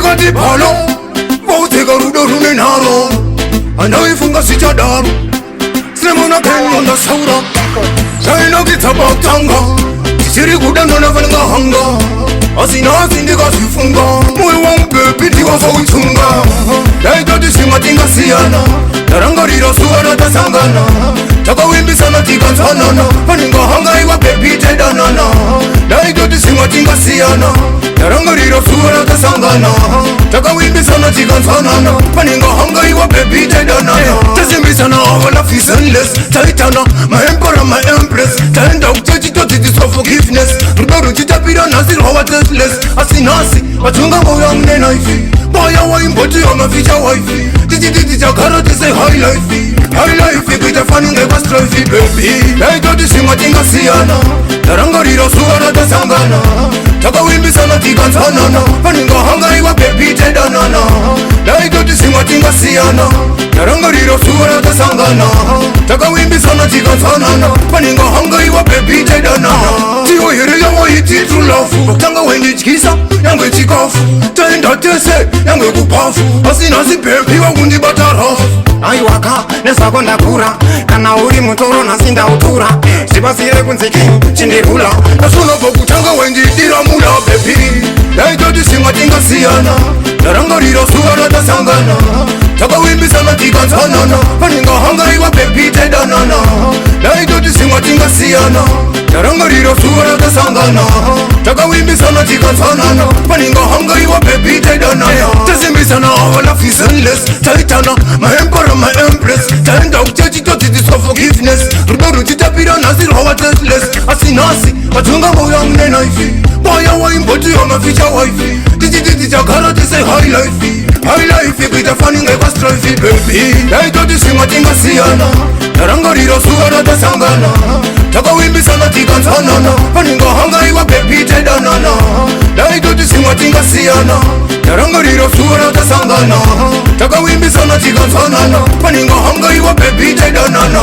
Vakati palo vaudzeka rudo rune nharo, handaifunga zvichadaro. Sinemona kenyo ndasaura zvainakidza pakutanga, tichiri kudanana vanenge hanga, asi nhasi ndikazvifunga moyo wangu baby ndikazauchunga. Ndaitoti zvimwe tingasiyana, ndarangarira zuva ratasangana, takawimbisana tikanzwanana, panenge hangaiwa baby taidanana. Ndaitoti zvimwe tingasiyana, ndarangarira zuva ratasangana, takawimbisana tikanzwanana, panenge hangaiwa baby taidanana. Tasimbisana, our love is endless, taitana my emperor, my empress. Taenda kuchechi todzidziswa forgiveness, rudo ruchitapira nhasi rwava tasteless. Asi nhasi vachunga moyo wangu neknife, paya waimboti my future wife, tichiti tichagara tise high life, high life, kuita faninge pastrife baby. Ndaitoti zvimwe tingasiyana, ndarangarira zuva ratasangana, takawimbisana tikanzwanana, panenge hangaiwa baby taidanana. Ndaitoti zvimwe tingasiyana, ndarangarira zuva ratasangana, takawimbisana tikanzwanana, panenge hangaiwa baby taidanana. Tiyo here yawaiti true love? Tanga wendidyisa yange chikafu, taenda tese yange kupafu, asi nhasi baby wakundibata rough. Aiwaka, nezvako ndakura, kana uri mutoro nhasi ndautura, zvipasire kunzi king chindirula. Ndasonobva kutanga wendidira mula baby. Ndaitoti zvimwe tingasiyana, ndarangarira zuva ratasangana, takawimbisana tikanzwanana, panenge hangaiwa baby taidanana. Ndaitoti zvimwe tingasiyana, ndarangarira zuva ratasangana, takawimbisana tikanzwanana, panenge hangaiwa baby taidanana. Tasimbisana, our love is endless, taitana my emperor, my empress. Taenda kuchechi todzidziswa forgiveness, rudo ruchitapira nhasi rwava tasteless. Asi nhasi vachunga moyo wangu neknife, paya waimboti my future wife, tichiti tichagara tise high life, high life, kuita faninge pastrife baby. Ndaitoti zvimwe tingasiyana, ndarangarira zuva ratasangana, takawimbisana tikanzwanana, panenge hangaiwa baby taidanana. Ndaitoti zvimwe tingasiyana, ndarangarira zuva ratasangana, takawimbisana tikanzwanana, panenge hangaiwa baby taidanana.